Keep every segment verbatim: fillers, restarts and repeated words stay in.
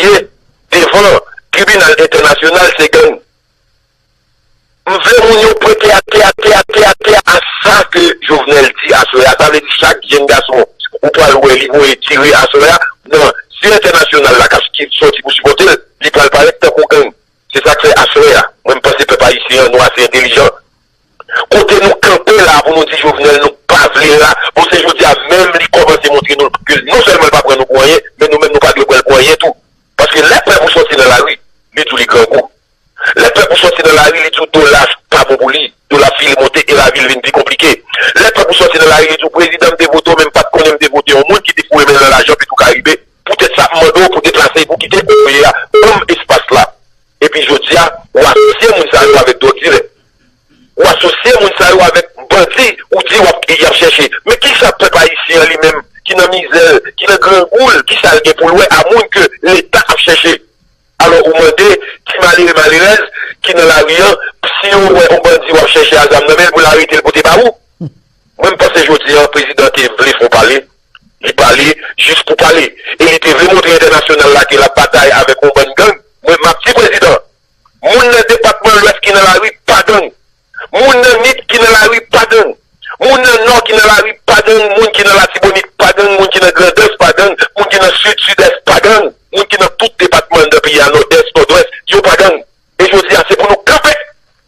ye devan tribinal entènasyonal, se gang. M vle moun yo prete atann a sa ke Jovenel di aswè a. Sa vle di chak jenn gason ou pral wè li voye tire aswè a nan zye entènasyonal la k ap ki sòti pou sipòte l, li pral parèt tankou gang. Se sa k fè aswè a, mwen m panse pèp ayisyen an, nou ase entèlijan. Kote nou kanpe la pou nou di Jovenel nou pa vle l la, bon se jodi a menm li kòmanse montre nou ke non sèlman l pa pran nou pou anyen, men nou menm nou pa dwe pran l pou anyen tou. Paske lè pèp ou sòti nan lari, li di w li grangou. Lè pèp ou sòti nan lari, li di w dola pa bon pou li, dola file monte e lavi l vin pi konplike. Lè pèp ou sòti nan lari, li di w prezidan m te vote w, men m pa t konnen m te vote yon moun ki te foure men l nan lajan Petwokaribe. Poutèt sa, m mande w pou deplase, pou kite kote w ye a, ban m espas la. Epi jodi a, w asosye moun sa yo avèk dwòg dilè. W asosye moun sa yo avèk bandi, ou di w ap, y ap chèche. Men kisa pèp ayisyen an li menm, ki nan mizè l, ki nan grangou l, kisa l gen pou l wè a moun ke Leta ap chèche? Alò, ou mande ti malere, malerèz ki nan lari an, si yo wè yon bandi w ap chèche a zam nan men l pou l arete l pote ba ou? Mwen, m panse jodi a, prezidan te vle fè yon pale, li pale jis pou pale. E li te vle montre entènasyonal la ke l ap batay avèk yon bann gang. Mwen, m ap di prezidan, moun nan depatman Lwès ki nan lari pa gang. Moun nan Nip ki nan lari pa gang. Moun nan Nò ki nan lari pa gang. Moun ki nan Latibonit pa gang. Moun ki nan Grandans pa gang. Moun ki nan Sid, Sidès pa gang. Moun ki nan tout depatman anndan peyi a, Nòdès, Nòdwès, yo pa gang. E jodi a, se pou nou kanpe,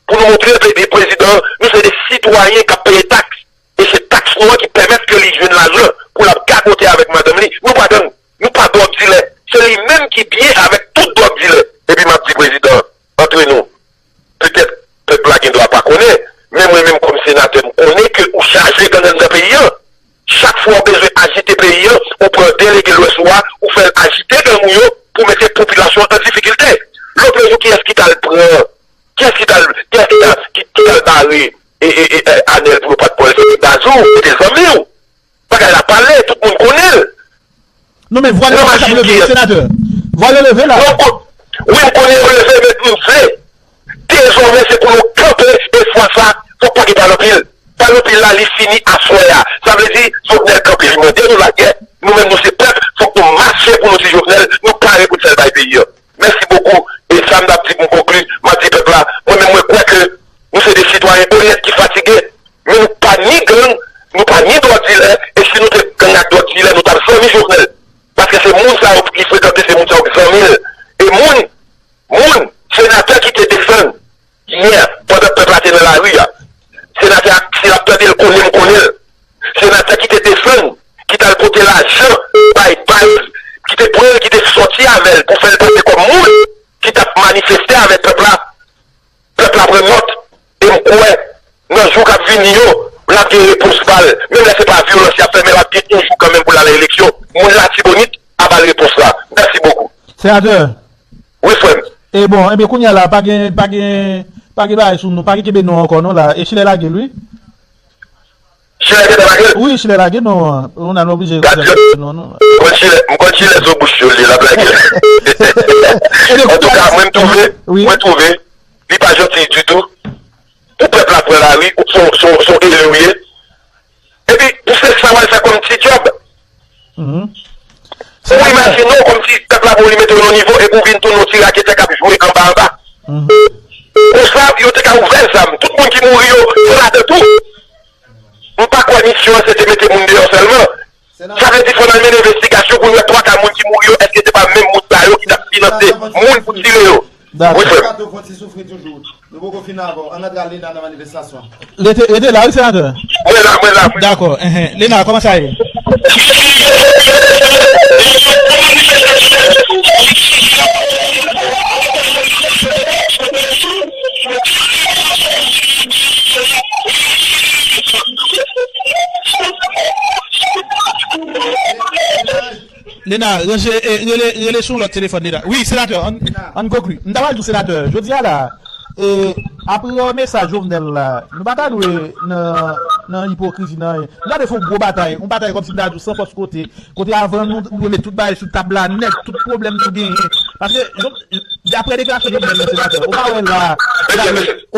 pou nou montre pe-, prezidan an, nou se de sitwayen k ap peye taks. E se taks nou an ki pèmèt ke li jwenn lajan pou l ap gagote avèk madanm li. Nou pa gang, nou pa dwòg dilè. Se li menm ki byen avèk tout dwòg dilè. Epi m ap di prezidan an, antre nou, petèt pèp la gen dwa pa konnen, men mwen menm kòm senatè, m konnen ke ou chaje gang anndan peyi an. Chak fwa w bezwen ajite peyi an, ou pran delege Lwès ou a, ou fè l ajite gang ou yo pou mete popilasyon an an difikilte. Lòt jou, kiyès ki t al pran, kiyès ki t al, kiyès ki t al, ki, ki t al bare e, e, e, e, Anèl pou yo pa t pran l? Se te Bazou, se te zanmi w. Bagay la pale, tout moun konnen l. Non, men vwa yo leve, senatè. Vwa yo leve la. Non, wi, m konnen yo leve, men m vle. Dezòmè, se pou nou kanpe, e fwa sa, fòk pa gen pale anpil. Pale anpil la, li fini aswè a. Sa vle di, Jovenel kanpe, li mande nou lagè. Nou menm, nou se pèp, fòk nou mache pou nou di Jovenel, nou pare pou n fè l bay peyi a. Mèsi bokou. E sa m t ap di pou m konkli, m ap di pèp la, mwen menm, mwen kwè ke nou se de sitwayen onèt ki fatige, men nou pa ni gang, nou pa ni dwòg dilè, e si nou te gang ak dwòg dilè, nou t ap zanmi Jovenel. Paske se moun sa yo ki frekante, se moun sa yo ki zanmi l. E moun, moun, senatè ki te desann yè, pandan pèp la te nan lari a, senatè a, si l ap tande l, konnen m konnen l. Senatè ki te desann, ki t al pote lajan bay baz, ki te pran l, ki te sòti avè l pou fè l pase kòm moun ki t ap manifeste avèk pèp la. Pèp la pran nòt, e m kwè, nan jou k ap vini yo, l ap gen repons pa l. Menm lè se pa vyolans y ap fè, men l ap gen yon jou kanmenm pou l al nan eleksyon. Moun Latibonit a ba l repons la. Mèsi bokou. Senatè. Wi, frè m. E bon, ebyen, kounye a la, pa gen, pa gen, pa gen bagay sou nou, pa gen kenbe nou ankò, non, la. E Chilè lage l, wi. Chilè gentan lage l? Wi, Chilè lage non an. Ou nan oblije. Gad yo. Non, non. M konn Chilè, m konn Chilè sou bouch yo, li l ap lage l. Antouka, mwen m twouve, wi, mwen twouve, li pa janti ditou. Pou pèp la pran lari, ou se yon, se yon, se yon eli ou ye. Epi, pou se sa w al fè kòm ti djòb. Mhm. Ou imajine w kòmsi pèp la pou li mete w nan nivo epi w vin tounen yon ti raketè k ap jwe anba anba. Mhm. Konsa, yo te ka ouvè zam. Tout moun ki mouri yo, yo ladan tou. M pa kwè misyon an se te mete moun deyò sèlman. Sa vle di fò n al mennen envestigasyon pou n wè twa ka moun ki mouri yo, èske se pa menm moun sa yo ki t ap finanse moun pou tire yo? Dakò. Wi, frè m. Kato fò ti soufri toujou. Nou poko fin avè w. Ann antre al Lena nan manifestasyon. Rete, rete la, wi, senatè. Mwen la, mwen la, mwen la. Dakò, enhen. Lena, kòman sa ye? Lena, ranje, eh, rele, rele sou lòt telefòn, Lena. Wi, senatè, ann, ann konkli. M ta pral di w, senatè, jodi a la, eh, apre mesaj Jovenel la, nou pa ta dwe nan, nan ipokrizi, nan anyen. Nou ta dwe fè yon gwo batay, yon batay kòmsi m ta di w san fòs kote, kote avan nou, nou dwe met tout bagay sou tab la nèt, tout pwoblèm nou genyen. Paske, Jovenel, daprè deklarasyon Jovenel la, senatè, ou pa wè la, la,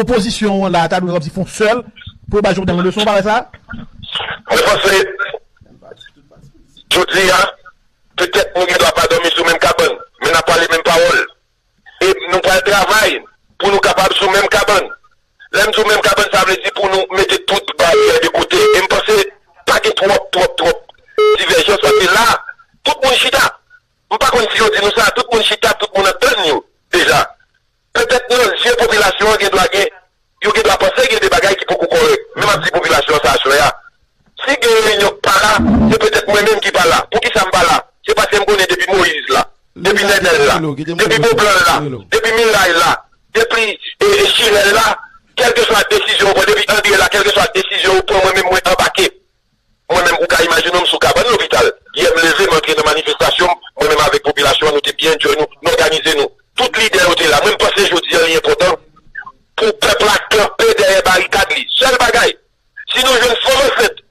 opozisyon an la, ta dwe kòmsi fè yon sèl pou yo ba Jovenel yon leson, ou pa wè sa? Mwen panse, jodi a, petèt nou gen dwa pa dòmi sou menm kabann, men n ap pale pou nou kapab sou menm kabann. Lè m di w menm kabann, sa vle di pou nou mete tout baryè de kote. E m panse pa gen twòp, twòp, twòp divèjans, paske la, tout moun chita. M pa konn si yo di nou sa, tout moun chita, tout moun antann yo deja. Petèt nan zye popilasyon an gen dwa gen, yo gen dwa panse gen de bagay ki poko kòrèk. Men m ap di popilasyon sa aswè a, si gen reyinyon k pa la, se petèt mwen menm ki pa la. Poukisa m pa la? Se paske m konnen depi Moyiz la, depi Nènèl la, depi Boblan la, depi Miray la, depi e, e, Chirèl la, kèlkeswa desizyon yo pran, depi André la, kèlkeswa desizyon yo pran, mwen menm mwen anbake. Mwen menm, ou ka imajine w, m sou kabann lopital. Yè m leve, m antre nan manifestasyon, mwen menm avèk popilasyon an, nou te byen enjoy nou, n òganize nou. Tout lidè yo te la. Mwen, m panse jodi a, li enpòtan pou pèp la kanpe dèyè barikad li. Sèl bagay, si nou jwenn fanm ansent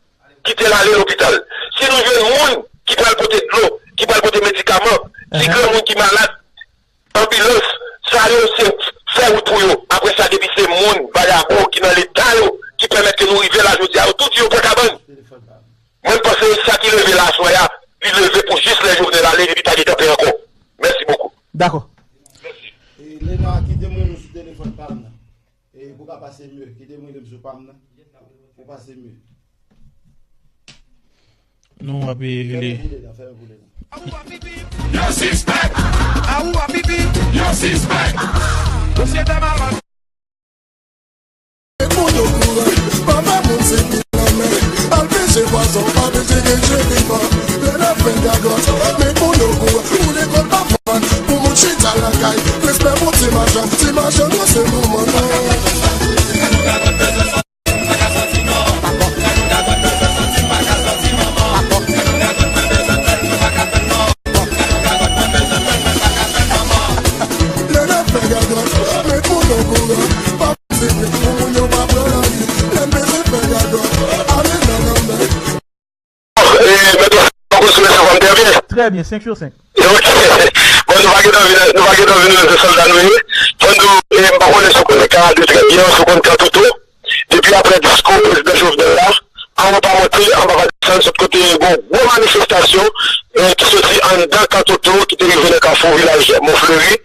ki te l ale lopital, si nou jwenn moun ki pral pote dlo, ki pral pote medikaman, ti granmoun ki malad, anbilans, sa yo se fè wout pou yo. Apre sa, depi se moun, vagabon ki nan leta yo, ki pèmèt ke nou rive la jodi a, yo tou di yo pran kabann. Mwen, m panse sa ki leve la aswè a, li leve pou jis lè Jovenel ale, epi pa gen kanpe ankò. Mèsi bokou. Dakò. E Lena, kite mwen sou telefòn pa m nan. E pou ka pase mye, kite mwen sou pa m nan. Pou pase mye. Nou ap rele. Yo sispèk! Aou a pipi! Yo sispèk! Sosyete malad! Pou yo kouran, pa fè moun se pi lanmè. Al peze pwazon, pa peze gen je vivan. Lè n ap fè gagòt, men pou yo kouran. Pou lekòl pa fè mal, pou moun chita lakay. Respè pou ti machann, ti machann yo se manman nou. Trè byen, senk sou senk. Ok. Bon, nou pa gentan vin, nou pa gentan vin nan sòlda nou ye. Fò n di w, e, m pa konnen si w konnen Karade trè byen, si w konn Kantoutou. Depi apre diskou prezidan Jovenel la, anwo pa monte, anba pa desann, sot kote gon gwo manifestasyon, e, ki soti anndan Kantoutou, ki te rive nan kafou vilaj Mont Fleuri,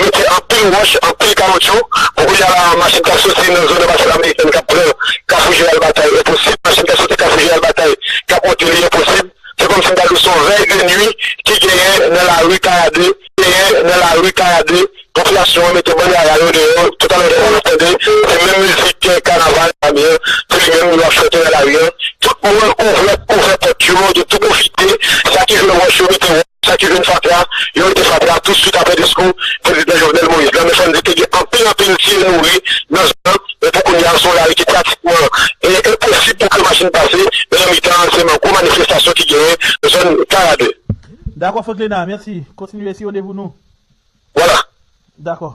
mete anpil wòch, anpil kawotchou. Pou kounye a la, machin k ap soti nan zòn anbasad amerikèn k ap pran kafou Jeneral Batay, enposib. Machin k ap soti kafou Jeneral Batay, k ap monte, li enposib. Se kòmsi m ta di w se yon vèy de nwi ki genyen nan lari Kayade, genyen nan lari Kayade. Popilasyon an mete bannè a yo deyò. Toutalè nou ap tande, se menm mizik kanaval Dami an, se li menm yo ap chante nan lari an. Tout moun ouvè, ouvè pòt yo, yo tou pwofite. Sa ki jwenn wòch yo mete wòch, sa ki jwenn fatra, yo mete fatra. Touswit apre diskou prezidan Jovenel Moïse la, men fò n di te gen anpil, anpil ti e nouri nan zòn nan. Men pou kounye a, se yon lari ki pratikman e, enposib pou ke machin pase. Men nan mitan an, se yon gwo manifestasyon ki genyen nan zòn Kayade. Dakò, Franklena, mèsi. Kontinye si randevou nou. Vwala. Dakò.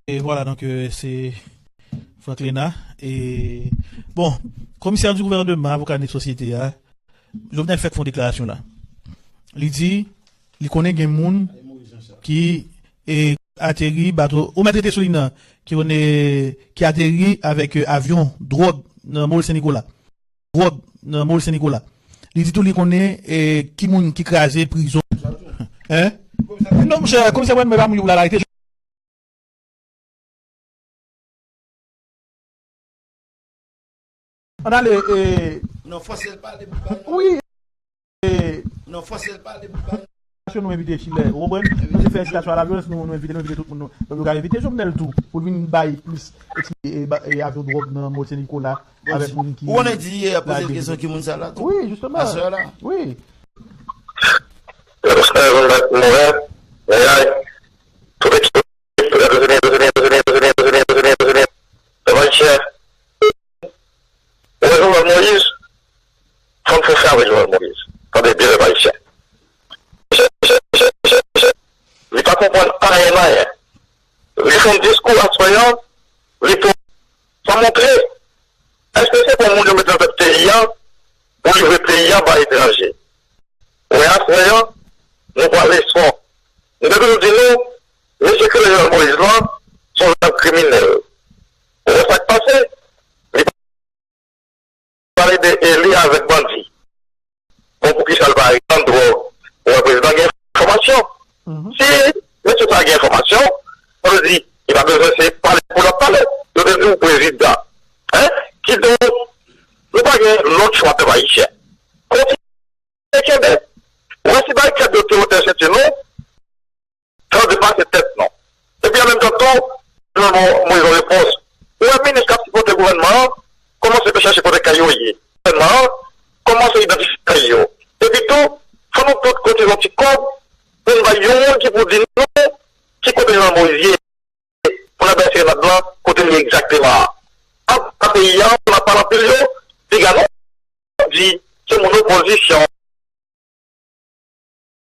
E vwala, donk, euh, se Franklena. E, bon, komisè di gouvènman, avoka Nèt Sosyete a, Jovenel fèk fè yon deklarasyon la. Li di, li konnen gen moun ki e, ateri bato, ou mèt rete sou liy nan, ki konnen, ki ateri avèk, e, avyon dwòg nan Mòl Sen Nikola. Dwòg nan Mòl Sen Nikola. Li di tou li konnen, e, ki moun ki kraze prizon. Hein? Non, monchè, komisè Brenmer pa moun yo pou l al arete. Ann ale, e. Non, fòse l pale pou bay non. Wi. E. Non, fòse l pale pou bay non. Sitiyasyon nou envite Chilè, ou konprann? Nou te fè sitasyon a la vyolans, nou, nou envite, nou envite tout moun, nou. Donk, nou ka envite Jovenel tou, pou l vin bay plis eksplike, e, ba- e avyon dwòg nan Mòl Sen Nikola, avèk moun ki. Ou konnen di, e, ap poze l kesyon ki moun sa la tou. Wi, jisteman. Aswè la. Wi. Tout ekip. Ou wè Jovenel Moïse? Fò n fè sa avè Jovenel Moïse. Tande byen, pèp ayisyen. Li pa konprann anyen, anyen. Li fè yon diskou aswè an, li pran, sa montre, èske se bon moun yo mete nan tèt peyi a pou livre peyi a ba etranje? Wè aswè an, nou pral espo. M te toujou di nou, mesye Jovenel Moïse lan, se yon zak kriminèl. Ou wè sa k pase? Li pale de, e, li avèk bandi. Bon, poukisa l pa vann dwòg? Ou wè prezidan gen enfòmasyon. Si mesye sa gen enfòmasyon, sa vle di, li pa bezwen se pale depase tèt nou. Epi an menm tan tou, nou ban Moyiz yon repons. Ou wè minis k ap sipòte gouvènman an, kòmanse pe chèche kote kay yo ye. Gouvènman an, kòmanse idantifye kay yo. Epi tou, fò nou tout kotize yon ti kòb pou n bay yon moun ki pou di nou ki kote Jovenel Moïse ye. Pou n ap bay serenad lan kote l ye egzakteman an. Ann pa peyi an, pou n ap pale anpil yo, piga nou di se moun opozisyon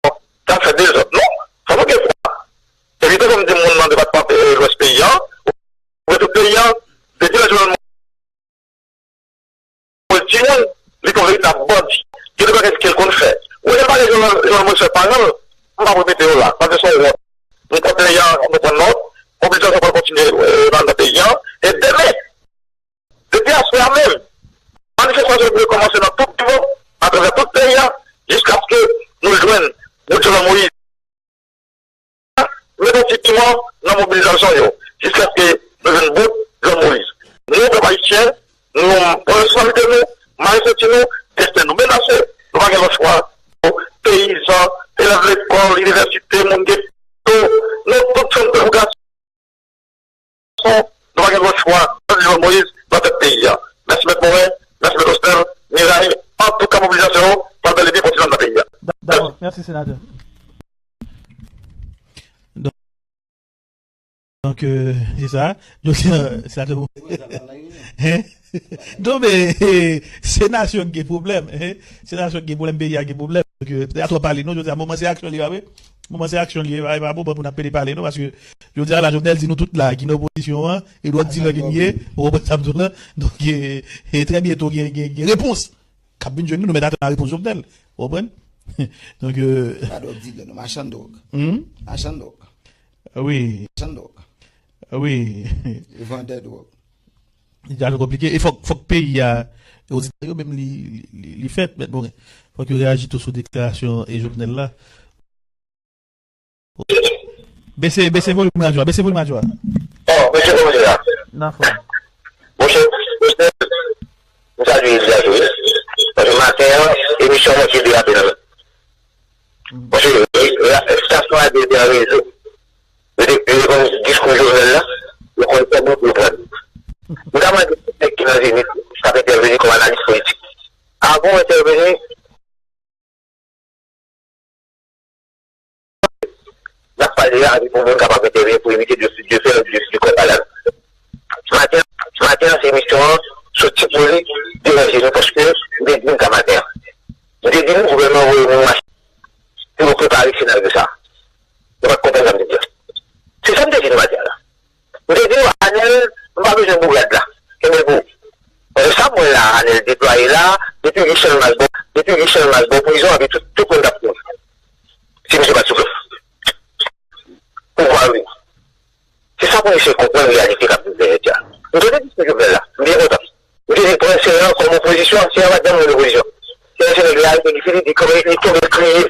k ap fè dezòd. Non, fò nou gen fwa. Epi tou, fò m di moun nan depatman pe- Lwès peyi an, oubyen tout peyi an, depi lè Jovenel Moïse timoun, li te yon veritab bandi. Gen de bagay ke l konn fè. Ou wè, gen bagay Jovenel Moïse fè paran l, m p ap repete yo la, paske se yon wòt. Nou pran peyi an, nou pran nòt, mobilizasyon pral kontinye nan peyi an, e demen, depi aswè a menm, manifestasyon yo dwe kòmanse nan tout nivo, atravè tout peyi an, jiskaske nou jwenn bout Jovenel Moïse. Mete yon ti piman nan mobilizasyon yo, jiskaske nou jwenn bout Jovenel Moïse. Nou, pèp ayisyen, nou pran responsablite nou, mare senti nou, desten nou menase, nou pa gen lòt chwa. Peyizan, elèv lekòl, inivèsite, moun geto, nou tout fanm, gason, nou pa gen lòt chwa, Jovenel Moïse nan tèt peyi a. Mèsi mèt Morin, mèsi mèt Osnel, Miray, antouka mobilizasyon yo pral bèl e byen kontinye nan peyi a. Dakò, mèsi senatè. Donk, euh, se sa. Donk, se sa tou. Hein? Non, men, eh, se nasyon ki gen pwoblèm, hein? Se nasyon ki gen pwoblèm, peyi a gen pwoblèm. Donk, euh, peyi a twò pale, non, jodi a, moman se aksyon li ye, wi. Moman se aksyon li ye, e pa moman pou n ap pede pale, non, paske jodi a la, Jovenel di nou tout la, ki nan opozisyon an, Edouard di lè ki n ye, ou konprann sa m di w la. Donk, eh, eh, trè byento, gen, gen, gen repons k ap vin jwenn nou, nou mèt atann repons Jovenel, ou konprann? Donk, euh, pa dwòg dilè, non, machann dwòg. Hmm? Machann dwòg. Wi. Machann dwòg. Wi. Vandè dwòg. Li deja konplike. E fòk, fòk peyi a, otorite yo menm li, li, li, li fèt, mèt Morin. Fòk yo reyaji tou sou deklarasyon e Jovenel la. Bese, bese volim radyo a, bese volim radyo a. Oh, mesye, kòman se la? Nan fòm. Monchè, monchè, m salye Elia tou, wi. Paske maten an, emisyon an manke derape nan men. Paske, e, e, estasyon radyo te an rezo. Yo te, yo te konn diskou Jovenel la, yo konn kòman pou yo pran li. M ta mande tout nèg ki nan Zenith, k ap entèveni kòm analis politik. Avan w entèveni, n ap pale avèk yon moun kapab entèveni pou evite de, de fè de, de kòb a la. Maten, maten an, se emisyon an soti pou li deranje nou paske m te di nou sa maten an. M te di nou gouvènman voye moun mache pou yo prepare senaryo sa. Nou pa t konprann sa m te di an. Se sa m te di nou maten an la. M te di nou, Anèl, m pa bezwen bourad la. Kenbe l pou ou. Paske sa m wè la, Anèl deplwaye la, depi Richel Mas bon, depi Richel Mas bon prizon, epi tout, tout moun t ap kouri. Si misye pa t sou pouvwa, wi. Se sa pou misye konprann reyalite k ap viv jodi a. M tande diskou Jovenel la, m byen kontan. M te di pran Seran kòm opozisyon, Seran pa t janm yon opozisyon. Seran se nèg layik, nèg ki li di kòman li tonbe l kriye.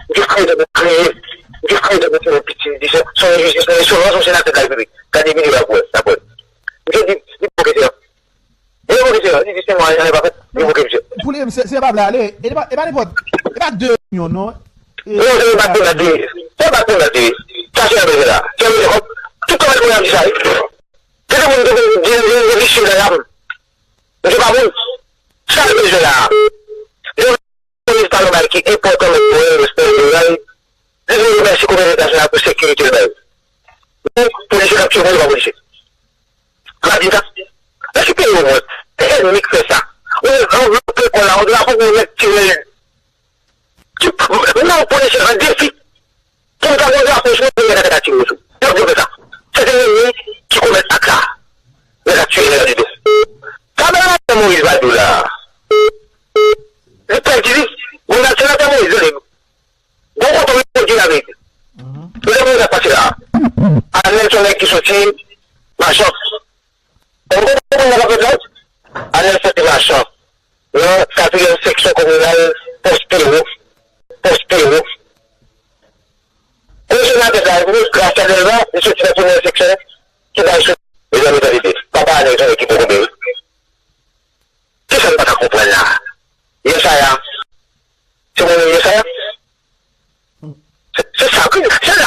M te kriye tankou kriye. M te kriye tankou timoun piti, li di se, se yon enjistis, men se yon ranson senatè de la repiblik. Gade videyo a pou wè, n ap wè. M te di, li pwovoke Seran. Li pwovoke Seran, li di se mwen, anyen pa fèt, li pwovoke misye. Pou li menm, se, se pa vle ale. E pa, e pa nenpòt, e pa de milyon, non. E non, se pa de milyon. Se pa de milyon. Sa se yon bezwen la. Se yon bezwen kòb. Tout kòb pou y ap di sa, wi. Gen de moun ki gen, gen, gen, gen visye nan yam. Misye pa moun. Sa l bezwen la a. Jovenel Moïse pa yon bagay ki enpòtan, mèt Morin, respè l, Miray. Li vle remèsye kominote entènasyonal pou sekirite l bay. Men, polisye k ap tiye moun, se pa polisye. M ap di sa. Nan ki peyi w mwen? Se ènmi k fè sa. Ou anvlope kò la, on drapo pou nèg tire l. Ki, non, polisye an defi. Pou m ta gon drapo sou mwen, nèg la te ka tire m sou. Yo, yo fè sa. Se te nèg ki komèt ak sa. Nèg la tiye nèg la dedo. Sa Senatè Moïse pral di w la. Li pèdi li. Gon senatè Moïse, li. Gon kote li pèdi la vérité. Ou te konn sa k pase la. Anèl se yon nèg ki soti Machan. Ou konprann sa k ap fèt la? Anèl soti Machan. Nan katriyèm seksyon kominal Pòs Pero. Pòs Pero. Komisè nan tèt la, wi, Gracia Delva, li soti nan premyè seksyon ki bay sou. Mezanmi, tande, tande. Papa Anèl se yon nèg ki poko byen, wi. Se sa m pa ka konprann la. Yesaya. Se mwen menm Yesaya. Se, se sa, wi. Se la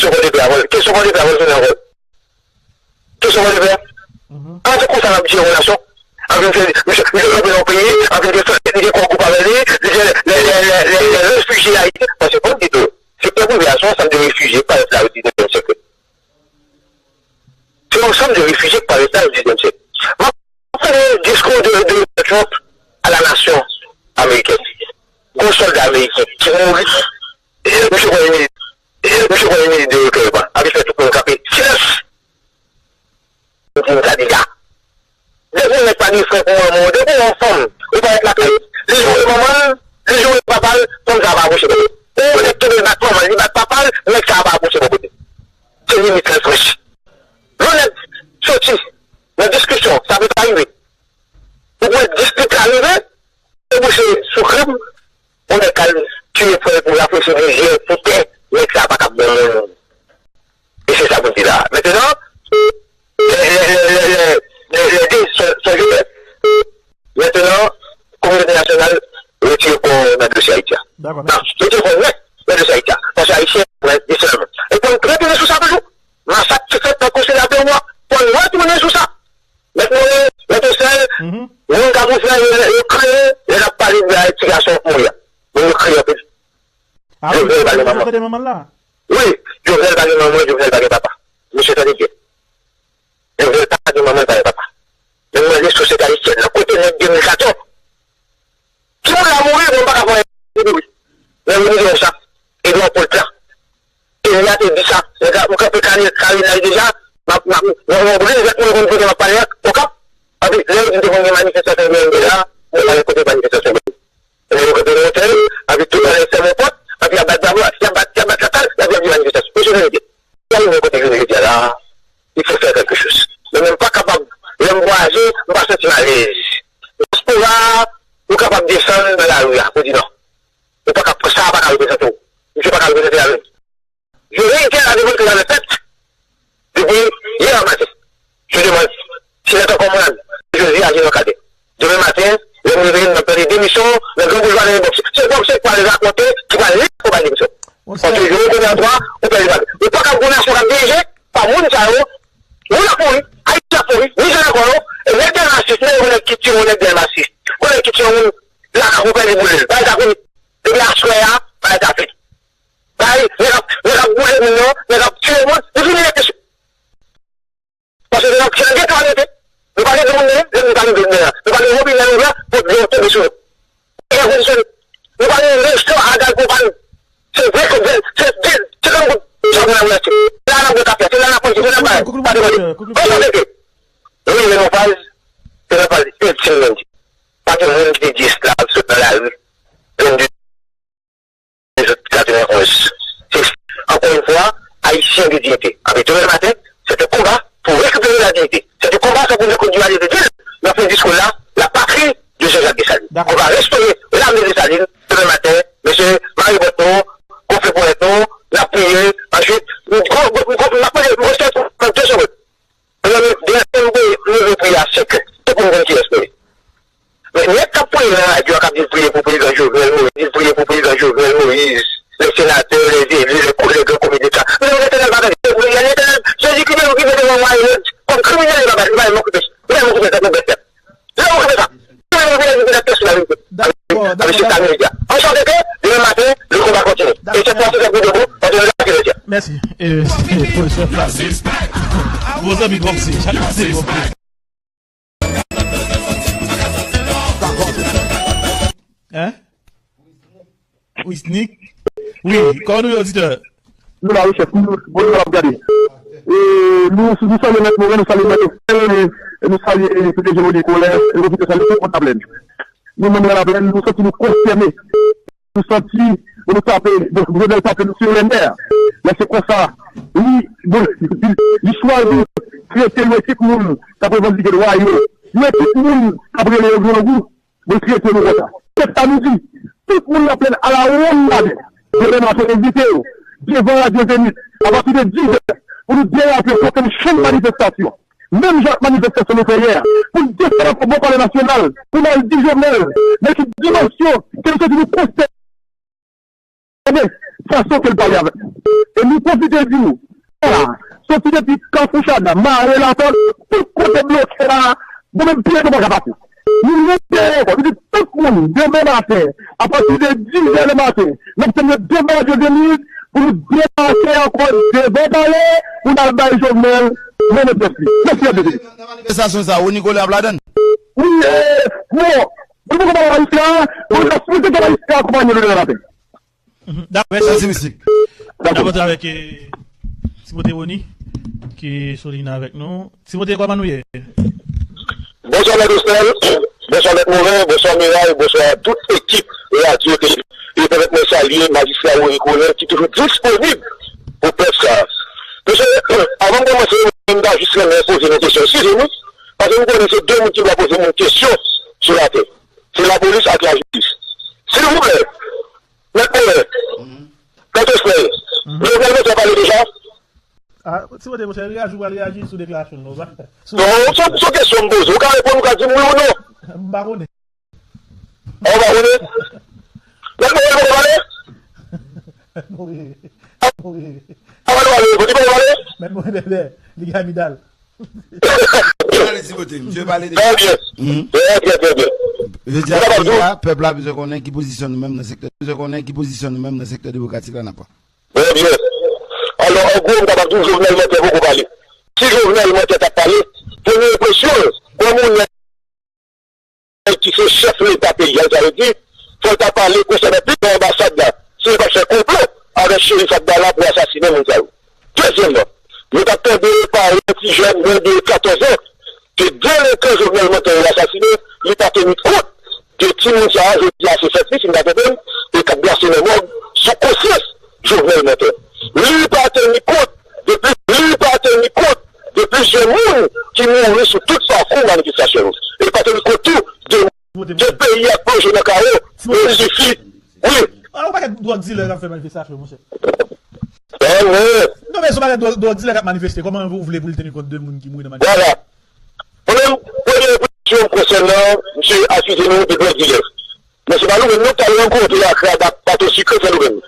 kesyon Pòdepè a, kesyon Pòdepè a, kesyon Pòdepè a. Kesyon Pòdepè a. An se konsa n ap jere yon nasyon. An vin fè, misye, misye kanpe nan yon peyi, an vin fè, li gen kò gwoup avè li, li gen lè, lè, lè, lè, lè refijye ayisyen. Paske fò n di tou, sektè prive a se yon ansanm de refijye k parèt la o diznèvyèm syèk. Se yon ansanm de refijye k parèt la o diznèvyèm syèk. M ap tande diskou de, de Donald Trump a la nasyon amerikèn. Gon sòlda ameriken ki mouri, misye pran yon minit, misye pran yon minit de rekèyman, epi fè tout moun kanpe. Silans! Pou m ta di sa. Depi yon nèg pa gen frè pou manman w, depi w yon fanm, ou parèt lakay, li joure manman l, li joure papa l, fanm sa a pa apwoche bò kote. Ou yon nèg kenbe l bat manman l, li bat papa l, nèg sa a pa apwoche bò kote. Se limit lan franchi. Lè yon nèg soti nan diskisyon, sa pito arive. Ou wè dispit la rive, debouche sou krim, yon nèg k al tiye frè l pou l afrechi lizyè pou tè, nèg sa a pa kab bon moun. E se sa pou n di la. Mentenan, lè, lè, lè, lè, lè, lè, lè de sè, sè Jozèf. Mentenan, kominote entènasyonal retire kò nan dosye Ayiti a. Dakò, mèsi. Retire kò nèt nan dosye Ayiti a. Paske Ayisyen pran de sèlman. E pou n retounen sou sa toujou. Masak ki fèt nan Konsèy Lape a, pou n retounen sou sa. Mèt Morin, mèt Osèl, moun k ap ouvè yo, yo kriye, lè n ap pale de ti gason Morin an. Moun yo kriye anpil. Jovenel pa gen manman. Wi, Jovenel pa gen manman, Jovenel pa gen papa. Mesye tande byen. Jovenel pa gen manman, li pa gen papa. Men m mande sosyete ayisyèn nan, kote nèg de mil katòz? Timoun la mouri, bon, m pa ka fè anyen pou li. Men mouri se konsa. Edouard Paul Plan. Kenya te di sa. Nèg la, m kanpe Kari-, Karina deja. M ap, m ap, m ap, m ap, m ap, m ap pale ak Okap. Epi, lè yo di te konn gen manifestasyon B N D la, mwen pa wè kote manifestasyon B N D. Lè yo kanpe nan otèl, epi tout bagay fèmen pòt, epi y ap bat bravo, y ap bat, y ap bat lakay, y ap di manifestasyon. Mesye, tande byen. Sa nou wè kote jounen jodi a la, il faut faire quelque chose. Men mwen m pa kapab, lè m vwayaje, m pa santi m alèz. Dyaspora, ou kapab desann nan lari a, pou di non. Ou pa ka, sa a pa ka reprezante w. Misye pa ka reprezante avè m. Je réitère la demande que j'avais faite depuis hier matin. Je demande, si lè tan kòm mwen, Jezi a Jean Cadet. Demen maten, lè m reveye m, m ap tande demisyon nan Gran Boulva nan enbòks. Se Bob Sek pral rakonte ki pral lib pou bay demisyon. Paske je reconnais en toi, ou pèdi bagay. Ou pa ka gon nasyon k ap dirije pa moun sa yo. Moun ap mouri, Ayiti ap mouri, mizè nan kò yo. E nèg Dèlma sis, men yon nèg ki tiye yon nèg Dèlma sis. Yon nèg ki tiye yon moun lakay ou pèdi boule l. Bagay sa fini. Depi aswè a, bagay sa fini. Bagay, nèg ap, nèg ap boule moun nan, nèg ap tiye moun, li fini nèt mesye. Paske nèg ap tiye nan geto a rete. Nou pa gen granmoun menm, lè nou pa gen granmoun menm. Nou pa gen wobinè nou la, pou dlo tonbe sou nou. E revolisyon, nou pa gen resto a Gal Pwopàn. Se vre ke se de, se granmoun sa pou nan wè. Se la n ap bwè kafe, se la n ap manje, se la n ap bay. Pa de manje. Konsa se te. Nou rive nan faz, se nan faz entim menm. Pa gen moun ki te di esklav sot nan lari. Vennde. Lèzòt katrevenn-onz. Se, encore une fois, Haïtiens de dignité. Avec Demain Matin, c'est un combat pour récupérer la dignité. C'est un combat, ça, pour nous conduire à dire, dans ce discours-là, la patrie de Jean-Jacques Dessalines. Dakò. On va restaurer l'armée Dessalines demain matin. Mesye, mare bòt nou, gonfle ponyèt nou, n ap priye. Answit, n ap mande, mande, mande, Mezanmi, demen maten m voye, m leve, m priye a senk è. Tout moun konn kiyès nou ye. Men nèg k ap priye nan radyo a, k ap di l priye pou prezidan Jovenel Moïse, di l priye pou prezidan Jovenel Moïse, les sénateurs, les élus, les co-, les grands comités, sa. Mezanmi, Letènèl pa tande. Se pou Letènèl, Jezikri menm ki mete mwen mwa Eròd kòm kriminèl, li pa, li pa menm okipe, li pa menm okipe sa pou bèt pèp. Li pa menm okipe sa. Li pa menm okipe sa, li pa menm okipe sa. Dakò, dakò, dakò. An sòt ke, demen maten, le combat continue. E se pou se pou debout, paske nou la ki retyen. Mèsi. E, pwofesè Flavie. Bon, zanmi, bon, se, se, bon. Hein? Wisnik? Wi, kòman nou ye, oditè? Nou la, wi, chèf. Nou, bon, nou ap gade. E, nou, nou salye mèt Moren, nou salye mèt Osèl, e, nou salye, e, P D G Rony Colin, e, nou pwofite salye tout moun Laplèn. Nou menm nan Laplèn, nou santi nou konstène. Nou santi, nou tape, Jovenel tape nou sur les nerfs. Men se konsa, li, bon, li chwazi trete yon ekip moun k ap revandike dwa yo. Yon ekip moun k ap rele yo grangou, bon, trete nou konsa. Se sa nou di. tout moun nan plèn a la wonn maten. Demen maten, envite yo devan Radyo Zenith apati de diz è pou nou derape kont yon chenn manifestasyon. Menm jan ak manifestasyon nou fè yè a, pou n desann ankò bò Palè Nasyonal, pou n al di Jovenel nan ki dimansyon ke nou santi nou konsène fason ke l pale avèk nou. E nou pwofite di nou, la, soti depi Kafou Chada, mare Latant, tout kote bloke la, nou menm pye nou pa ka pase. Nou rete ankò, nou di tout moun, demen maten, apati de diz è le maten, n ap tann yo devan Radyo Zenith pou nou debake ankò devan palè, pou n al bay Jovenel move tèt li. Mèsi anpil. Nan manifestasyon sa, Rony Colin ap ladan l? Wi, e, bon, nou poko pale a Ayisyen an, bon, nou ta swete ke Ayisyen an akonpanye nou demen maten. Mhm. Dakò, mèsi. Mèsi, mesye. Dakò. N ap antre avèk, eh, Timote Rony, ki sou liy nan avèk nou. Timote, kòman nou ye? Bonswa, Mèt Osnel. Bonswa, Mèt Morin. Bonswa, Miray. Bonswa, tout ekip radyo, tele. E pèmèt mwen salye majistra Rony Colin, ki toujou disponib pou pèp sa. Mesye, avan m kòmanse, m ta jis renmen poze nou kesyon. Eskize nou, paske m konnen se de moun ki dwe poze moun kesyon sou latè. Se lapolis ak lajistis. Silvouplè, Mèt Morin, Mèt Osnel, Jovenel Moïse pale deja? Ah, Timote, monchè, reyaji, ou pral reyaji sou deklarasyon l, non, pa? Non, se, se kesyon m poze. Ou ka reponn, ou ka di m wi ou non. M pa konnen. Ah, ou pa konnen? Mèt Morin poko pale? Mèt Morin. Ah, pale, pale, pale, pale. Mèt Morin bèbè, li gen amidal. Pale, Timote, misye pale deja. Trè byen. Mhm. Trè byen, trè byen. Je di a, pèp la, pèp la bezwen konnen ki pozisyon nou menm nan sektè, bezwen konnen ki pozisyon nou menm nan sektè demokratik la n ap pran. Trè byen. Alò, an gwo, m kapab di w Jovenel Moïse poko pale. Si Jovenel Moïse t ap pale, premye enpresyon l, kòm yon nèg ki se chèf Leta peyi a, sa vle di, fò l ta pale konsènan plis anbasad la, si l pa fè konplo avèk Cherif Abdallah pou asasinen moun sa yo. Dezyèmman, nou t ap tande pale ti jèn mwen de katòz an, ke delenkan Jovenel Moïse yo asasinen, li pa teni kont de timoun sa a, jodi a se fèt li, si m pa twonpe m, e k ap glase nan mòg sou konsyans Jovenel Moïse. Li pa teni kont de pli, li pa teni kont de plizyè moun ki mouri sou tout pakou manifestasyon yo. E li pa teni kont tou de, de peyi a k plonje nan kawo, e sifi, wi. Ah, yon pakèt dwòg dilè k ap fè manifestasyon, monchè. Non, men se yon pakèt dwòg, dwòg dilè k ap manifeste. Kòman ou vle pou l teni kont de moun ki mouri nan manifestasyon? Vwala. Mwen menm, premye enpresyon m konsènan misye akize nou de dwòg dilè. Men se pa nou menm non ki t al rankontre ak Rada Bato Sikre Sendomeng.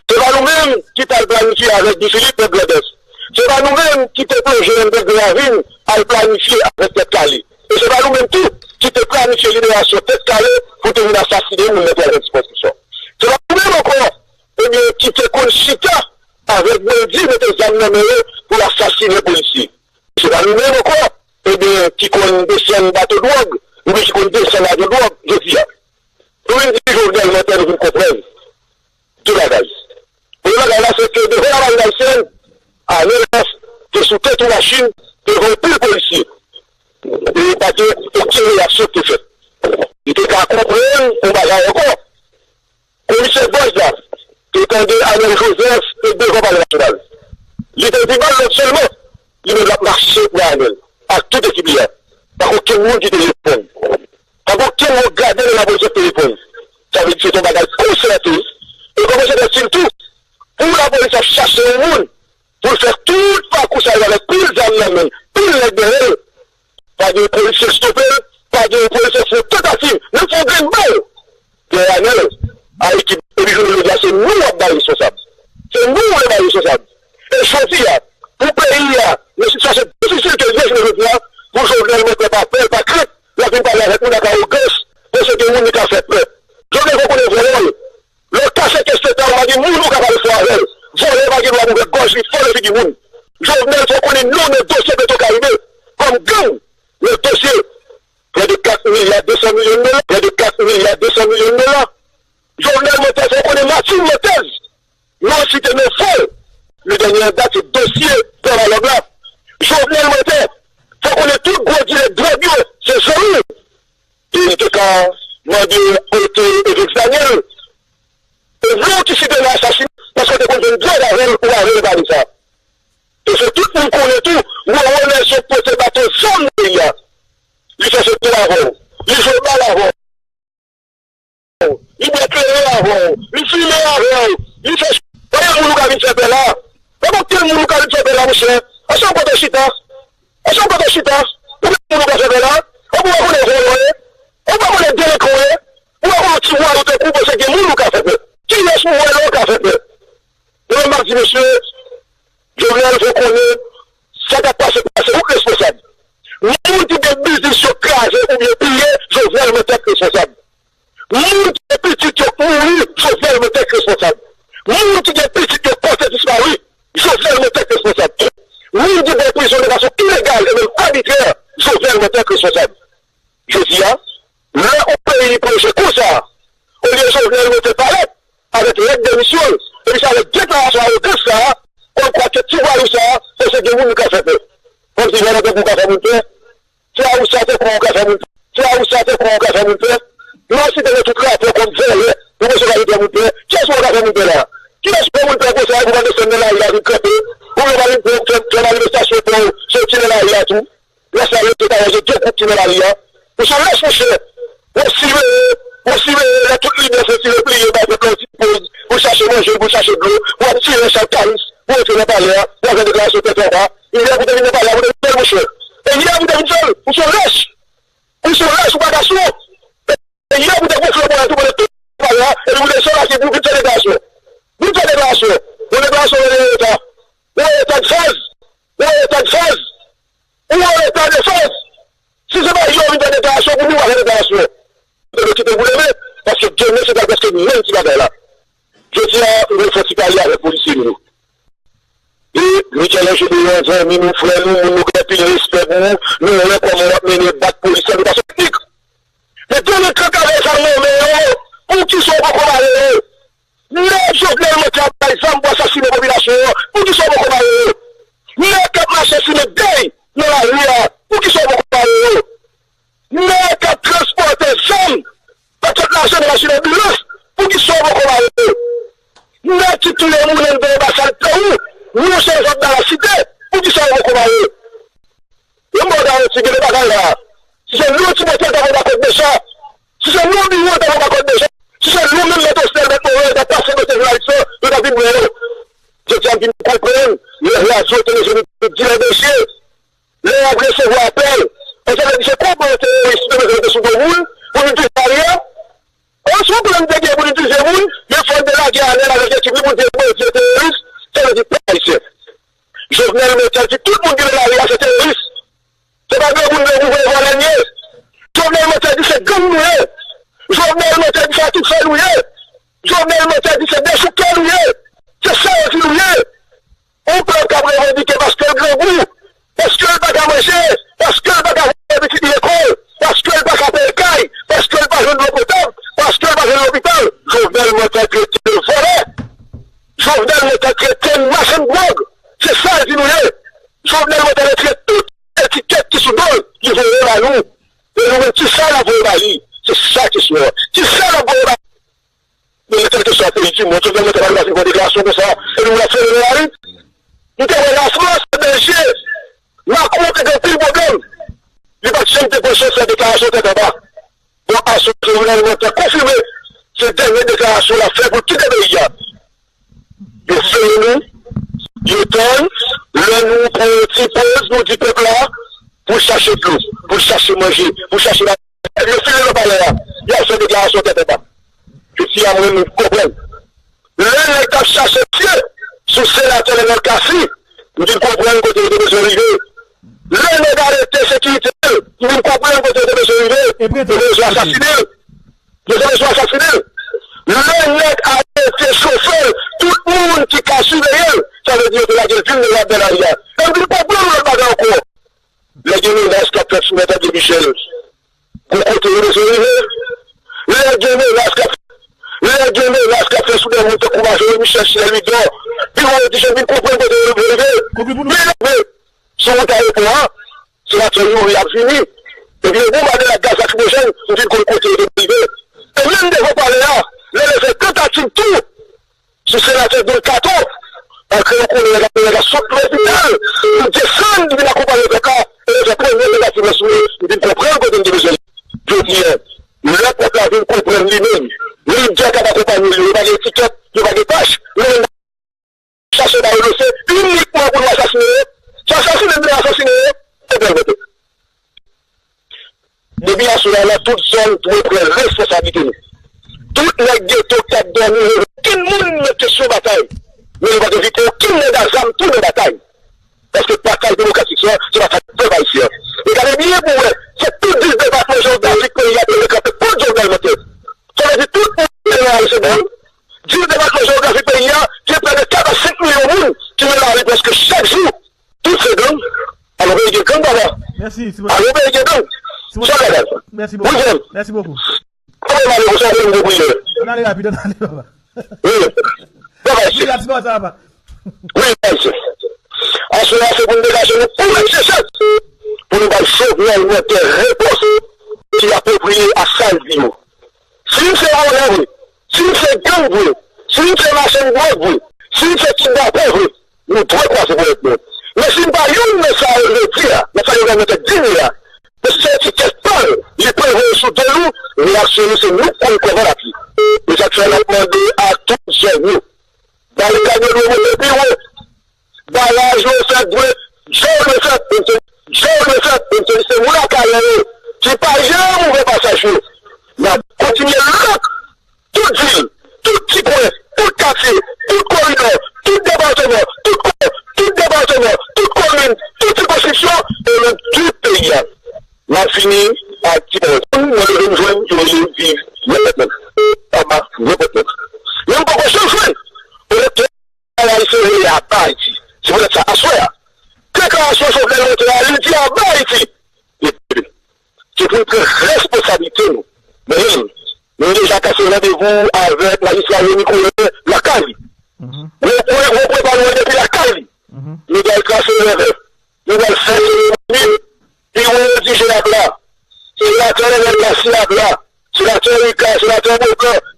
Se pa nou menm ki t al planifye avèk Guy Philippe nan Grandans. Se pa nou menm ki te plonje anndan Gran Ravin al planifye avèk Tèt Kale. E se pa nou menm tou ki te planifye liberasyon Tèt Kale pou te vin asasinen moun nan twazyèm sikonskripsyon. Se pa nou menm ankò, ebyen, ki te konn chita avèk bandi, mete zam nan men yo pou asasinen polisye. Se pa nou menm ankò, ebyen, ki konn desann bato dwòg, oubyen ki konn desann avyon dwòg, jodi a. Nou vin di Jovenel Moïse, nou vin konprann de bagay. Premye bagay la, se ke devan lamarin ayisyèn, Arnel Lafrance te sou tèt yon machin devan yon pil polisye. E pa gen okenn reyaksyon ki te fèt. Li te ka konprann yon bagay ankò. Komisè Bòz la te tande Arnel Joseph te devan Palè Nasyonal. Li te di ba l lòd sèlman, li menm l ap mache pou Arnel ak tout ekip li a. Pa gen okenn moun ki te reponn. Pa gen okenn moun gade nan lapolis ap te reponn. Sa vle di se te yon bagay konsète. E kòm se te di l tou, pou lapolis ap chache yon moun pou l fè tout pakou sa yo avèk pil zam nan men l, pil nèg dèyè l, pa gen yon polisye stope l, pa gen yon polisye fè yon tantativ, menm fè yon grenn bal dèyè Arnel. A ekip, epi jounen jodi a, se nou w ap bay responsab. Se nou w vle bay responsab. E jodi a, pou peyi a, nan sitiyasyon difisil ke l ye jounen jodi a, pou Jovenel Moïse pa pè, pa krent, l ap vin pale avèk moun ak awogans, panse gen moun li ka fè pè. Jovenel fò konnen vòlè l. Lè w kache kès Leta, ou pa gen moun ou ka pale fò avè l. Vòlè pa gen dwa ouvè gòj li fò nan figi moun. Jovenel fò konnen non nan dosye Petro Caribe kòm gang nan dosye prè de kat milya de san milyon dola, prè de kat milya de san milyon dola. Jovenel Moïse fò konnen Martine Montez, non site nan fò l. Le dènye an dat se dosye Pè Malòg la. Jovenel Moïse fò konnen tout gwo dilè dwòg yo se zanmi l. E li te ka mande arete Evex Daniel. E non ki site nan asasinen, paske w te konn jwenn dwòg avè l, ou pa vle pale sa. E se tout moun konnen tou, Roro Nelson pote baton zam nan peyi a. Li fè foto avè w. Li jwe bal avè w. Li bwè kleren avè w. Li fimen avè w. Li fè... Pa gen moun ou ka vin fè pè la. Pa gen okenn moun ou ka vin fè pè la, monchè. Èske w kote chita? Èske w kote chita? Ou pa moun ou ka fè pè la? Ou pa konnen vòlò ye? Ou pa konnen delenkan ye? Ou pa konnen ti vwayou tankou w panse gen moun ou ka fè pè? Kiyès ou wè lè w ka fè pè? Mwen, m ap di, mesye, Jovenel, fò konnen sa k ap pase, pase, ou k responsab. Moun ki gen biznis yo kraze oubyen piye, Jovenel mwen tèt responsab. Moun ki gen pitit yo k mouri, Jovenel mwen tèt responsab. Moun ki gen pitit yo pòte dispari, Jovenel mwen tèt responsab. Moun ki pran prizon de fason ilegal e menm abitrè, Jovenel mwen tèt responsab. Jodi a, lè yon peyi pran je konsa, olye Jovenel mete parèt avèk lèt demisyon l, epi se avèk deklarasyon awogans sa a, kòmkwa ke ti vwayou sa a, se, se gen moun li ka fè pè. Kòmsi vòlè tankou w ka fè moun pè. Ti vwayou sa a tankou w ka fè moun pè. Ti vwayou sa a tankou w ka fè moun pè. Nan site nan tout rapò kòm vòlè, ou panse w ka vin fè moun pè. Kiyès ou ka fè moun pè la? Kiyès ou fè moun pè konsa epi w pa desann nan lari a vin kanpe? Ou menm pa vin fè, fè, fè manifestasyon pou w soti nan lari a tou? Lè sa yo te ka wè de gwoup ki nan lari a. Ou se lèch, monchè. W ap siveye, w ap siveye lè tout lidè fè ti repliye bay pèp la yon ti poz pou chache manje, pou chache dlo, w ap tire chak karis pou antre nan palè a, w ap fè deklarasyon tèt anba. E yè pou te vin nan palè a, pou te vin fè l, monchè. E yè pou te vin fè l, ou se lèch. Ou se lèch, ou pa gason. E yè pou te gonfle bò a tou pandan tout palè a, epi pou te sot la ki pou vin fè deklarasyon. Vin fè deklarasyon. Yon deklarasyon rele eta. Yon eta de faz. Yon eta de faz. Ou an eta de faz. Si se pa yo vin fè deklarasyon, pou nou pa fè deklarasyon. Yo kite pou demen, paske demen se pral prèske menm ti bagay la. Jodi a, nou fè ti pale avèk polisye nou yo. E Michel Ange Deyon, zanmi nou, frè nou, moun nou gen anpil respè pou ou, nou wè kòman w ap mennen bat polis la de fason teknik. Men delenkan k avè zam nan men yo, poukisa w poko mare yo? Nèg Jovenel Moïse k ap bay zam pou asasinen popilasyon an, poukisa w poko mare yo? Nèg k ap mache simen dèy nan lari a, poukisa w poko mare yo? Nèg k ap transpòte zam, k ap fè lajan nan machin anbilans, poukisa w poko mare yo? Nèg ki touye moun anndan anbasad Peyi, nou se zòt nan lasite, poukisa w poko mare yo? Yon mò garanti gen de bagay la. Si se nou ti bòtèl ta pran bakòt deja. Si se nou biwo ta pran bakòt deja. Si se nou menm mèt Osnèl, mèt Moren, ta pase kote jounalis lan, yo ta vin wè yo. Jodi a m vin konprann lè radyo, televizyon di lè mesye, lè y ap resevwa apèl. Sa vle di se konplo teworis ki te mete sou do moun pou nou touye Ariel. An sou plan te gen pou li touye moun, men fò l te lage Ariel avèk ekip li pou l di bandi yo teworis, sa vle di pèp ayisyen. Jovenel Moïse di tout moun ki nan lari a se teworis. Se pa granmoun nan gouvènman vòlè n ye. Jovenel Moïse di se gang nou ye. Jovenel Moïse di se atife nou ye. Jovenel Moïse di se dechoukè nou ye. Se sa yo di nou ye. Yon pèp k ap revandike paske l grangou, paske l pa ka manje, paske l pa ka voye pitit li lekòl, paske l pa ka peye kay, paske l pa jwenn dlo potab, paske l pa jwenn lopital. Jovenel Moïse trete l vòlè. Jovenel Moïse trete l machann dwòg. Se sa l di nou ye. Jovenel Moïse retire tout etikèt ki sou do l, li voye ba nou. E nou menm, kisa n ap voye ba li? Se sa kesyon an. Kisa n ap voye ba li? Men kèlkeswa peyi di mond, Jovenel Moïse pa dwe fin fè deklarasyon konsa, epi moun ap fere nan lari. Nou te wè Lafrans, Bèljik, Macron te gen anpil pwoblèm. Li pa t janm te pran chans fè deklarasyon tèt anba. Bon, aswè Jovenel Moïse konfime se dènye deklarasyon l ap fè pou l kite peyi a. Yo fere nou, yo tann, lè nou pran yon ti poz, nou di pèp la, pou l chache dlo, pou l chache manje, pou l chache... Yo file nan palè a, y al fè deklarasyon tèt anba. Jodi a mwen, m konprann. Lè nèg t ap chache tye sou senatè Leonel Cassy, m vin konprann kote yo te bezwen rive. Lè nèg arete sekirite l, m vin konprann kote yo te bezwen rive. Yo te bezwen asasinen l. Yo te bezwen asasinen l. Lè nèg arete chofè l, tout moun ki ka siveye l, sa vle di yo te lage l vilnerab nan lari a. E m vin konprann yon lòt bagay ankò. Lè gen menas k ap fèt sou mèt André Michel, gon kote yo bezwen rive. Lè gen menas k ap, lè gen menas k ap fèt sou de moun tankou Marjorie Michel, Chinèl Lidò, pi wè yo di jan vin konprann kote yo bezwen rive. Men, men, sou wout ayewopò a, senatè Youri ap vini. Epi yo bonbade l ak gaz lakrimojèn, nou vin konn kote yo te rive. E menm devan palè a, lè yo fè tantativ tou, sou senatè Don Kato, paske yo konnen nèg la, nèg la sot lopital pou desann vin akonpaye pèp la, e yo fè premye tantativ la sou li, li vin konprann kote n te bezwen li. Jodi a, lè pèp la vin konprann li menm, li pa gen etikèt, yo pa gen paj, nou menm chache ba yo dosye inikman pou nou asasinen yo. Se asasinen nou asasinen yo, se bèl kote. Depi aswè a, nan tout zòn, dwe pran responsablite nou. Tout nèg geto k t ap dòmi, okenn moun met kesyon batay. Men nou pa t envite okenn nèg a zam tou nan batay. Paske batay demokratik sa, se batay pèp ayisyen an. E gade byen pou wè, se tout dis depatman jewografik peyi a te leve kanpe kont Jovenel Moïse. Sa vle di tout moun ki te nan Ayisyen gang, dis depatman jewografik peyi a, gen prè de kat a senk milyon moun ki nan lari prèske chak jou. Tout se gang. Alò peyi gen gang, papa. Mèsi, Simon. Alò peyi gen gang. Simon, sa bagay sa. Mèsi bokou. Wi, frè m. Mèsi bokou. Kòman m ale konsa, mwen m deboule. Ann ale rapid, ann ale, papa. Wi. Papa, wi, Simon, sa va. Wi, Simon. Aswè a, se pou n degaje nou pou n egzije pou nou bay Jovenel Moïse repons ki apwopriye a sa l di yo. Si n se vòlè vre, si n se gang vre, si n se machann dwòg vre, si n se kidnapè vre, nou dwe kwaze ponyèt nou. Men si n pa youn nan sa yo vle di a, nan sa yo vle mete di nou a, men se etikèt pa l, li pran voye sou do nou, reyaksyon nou se nou k konn kòman l ap ye. E sa k fè n ap mande a tout jèn yo, barikad yo dwe monte pi wo. Baraj yo fèt vre, djòl yo fèt, menm se djòl yo fèt, menm se se moun Akayè yo ki pa janm ouvè pasaj yo. N ap kontinye lòk tout vil, tout ti kwen, tout katye, tout koridò, tout depatman, tout ko-, tout depatman, tout komin, tout sikonskripsyon, e menm tout peyi a. M ap fini ak ti pawòl. Mwen leve m jwenn yo rele viv nenpòt nèg. Anba nenpòt nèg. Men m poko janm jwenn elektè Ayisyen rele aba Ayiti. Se poutèt sa, aswè a, deklarasyon Jovenel Moïse a, li di aba Ayiti. Epi, se pou n pran responsablite nou. Men, nou deja kase randevou avèk majistra Remy Colin lakay li. Mwen, mwen, mwen prepare mwen depi lakay li. Nou pral trase rèv. Nou pral fè seremoni. Biwo yo di J A B la. Senatè Renel Cassy ap la. Senatè Ricard, senatè Beauchamp,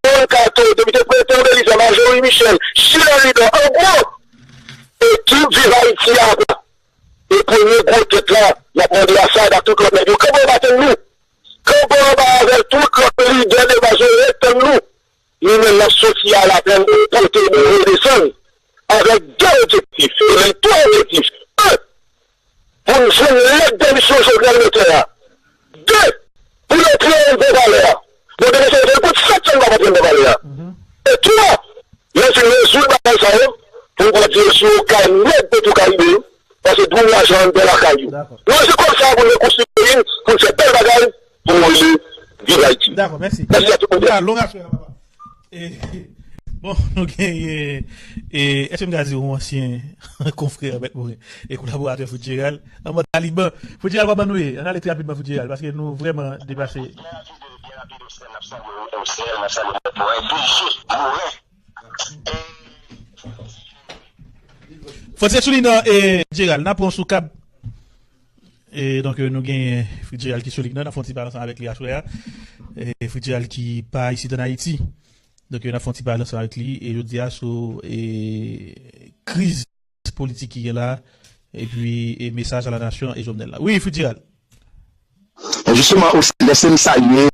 Don Kato, depite Prétan Belizaire, Marjorie Michel, Sheila Louidor, an gwo, ekip Viv Ayiti a ap la. E premye gwo tèt la, n ap mande Assad ak tout lòt nèg yo, kanpe anba tann nou. Kanpe anba avèk tout lòt lidè de baz yo, ret tann nou. Nou menm n ap soti a Laplèn pou pote nou redesann avèk de objektif, e menm twa objektif. En, pou n jwenn lèt demisyon Jovenel Moïse a. De, pou yo pran yon bon valè a. Bon, demisyon Jovenel pou sèt sèl pa pran bon valè a. E twa, lè fin rezoud bagay sa yo, pou n pran direksyon Okay, nèt Petro Caribe yo, paske dwòl lajan anndan lakay yo. Nou se konsa pou n rekonstwi peyi n, pou n fè bèl bagay, pou nou rele Viv Ayiti. Dakò, mèsi. Mèsi a tout moun. Long aswè a, papa. E, bon, nou genyen, e, èske m ka di yon ansyen konfrè, mèt mwen, e kolaboratè Fitzgerald, an mòd taliban. Fitzgerald, kòman nou ye? Ann ale trè rapidman, Fitzgerald, paske nou vrèman depase. Byen rapid, byen rapid, M C L, M C L, M C L, mèt mwen, D J, Morin. Fòti sou li nan, e, Fitzgerald, n ap pran sou kab. E, donk, e, nou gen Fitzgerald ki sou li nan, n ap fè yon ti pale ansanm avèk li aswè a. E, Fitzgerald ki pa isit ann Ayiti. Donk, e, n ap fè yon ti pale ansanm avèk li. E jodi a, sou, e, kriz politik ki gen la, epi, e, mesaj a la nasyon e Jovenel la. Wi, Fitzgerald. Jisteman, Osi, lèse m salye